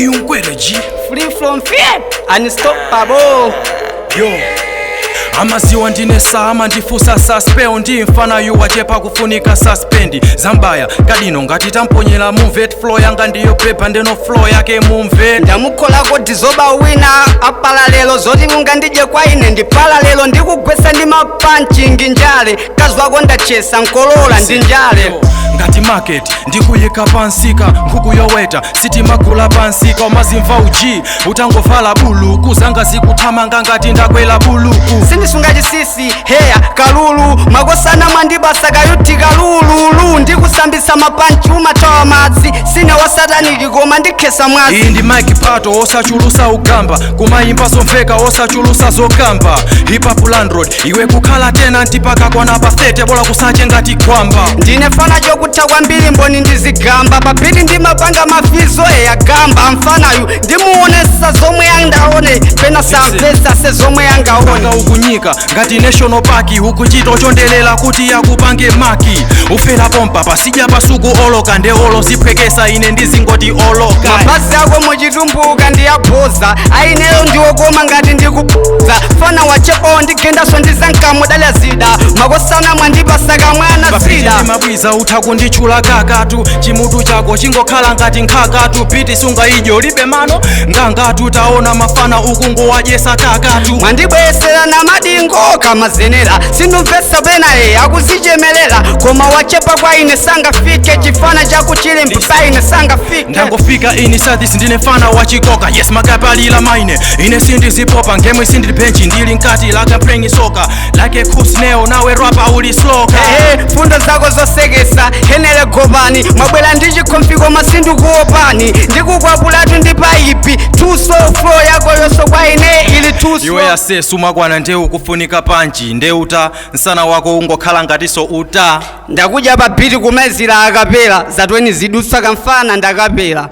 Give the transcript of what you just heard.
Iyunkwere G. Free from fear, unstoppable. Yo, amaziwa ndine sama ndifusa suspend, ndi mfana yuwachepa kufunika suspend. Zambaya kadino ngati tamponyera mumvet, flow yanga ndiyo pepa, ndeno flow yake mumvet. Ndamukholako dizoba wina apalalelo, zoti mungandidye kwa ine ndipala lero, ndikugwesa ndi mapanchingi njale, kazwako ndachesa nkolola ndi njale. Yo, ngati market ndikuyika pansika, nkhuku yoweta sitimagula pansika, umazimva uji utangovala bulu, kuzanga zikuthamanga ngati ndakwela buluku. Sindisunga chisisi heya kalulu, makosana mwandibasa kayuthi kalululu, ndikusambisa mapanchi umatawa madzi, sine wasataniki koma ndikhesa mwazi. Iyi ndi mike pato, osachulusa ugamba, kumayimba zomveka, osachulusa zokamba. Hip-hop landlord, iwe kukhala tenant pakakwana pa 30, bola kusache ngati gwamba. Ndine fana chokutha kwambiri, mboni ndizigamba papiti, ndimapanga mafizo eya gamba, mfanayu ndimuonesa zomwe angaone, pena samvesa se zomwe angaone. Anga ukunyika ngati national park, ukuchita chondelela kuti yakupange maki, ufera pompa pasidya pasuku oloka, nde olo ziphwekesa, ine ndizingoti oloka. Mapazi ako muchitumbuka ndiyabhoza, aineyo ndiwokoma ngati ndikupuza, fana wachepawo ndigendaso ndizankamudalya zida, makosana mwandipasa kamwana zida. Mabwiza utha kunditchula kakatu, chimutu chako chingokhala ngati nkhakatu, piti sunga idyo libe mano ngangatu, taona mafana ukungowadyesa kakatu. Mwandibwesera na madingo kamazenera, sindumvesa pena ye akuzichemelera, koma wachepa kwa ine sangafike, chifana chakuchilimba pa ine sangafike. Ndangofika ini sadis, ndine mfana wachikoka, yes, makapalila maine, ine sindizipopa ngemwe, sindili benchi, ndili nkati like I'm playing soccer like a kusneo, nawe rapa uli sloka. Ehe, fundo zako zosekesa henele gopani, mwabwera ndi chikhomfi koma sindikuopani, ndikukwapulatu ndi paipi tuso, flow yako yonso kwa ine ili tuso. Iwe yase sumakwana, nde ukufunika panchi, nde uta msana wako ungokhala ngatiso uta. Ndakudya pa biti kumezira akapela zatweni zidutsa kamfana ndakapela.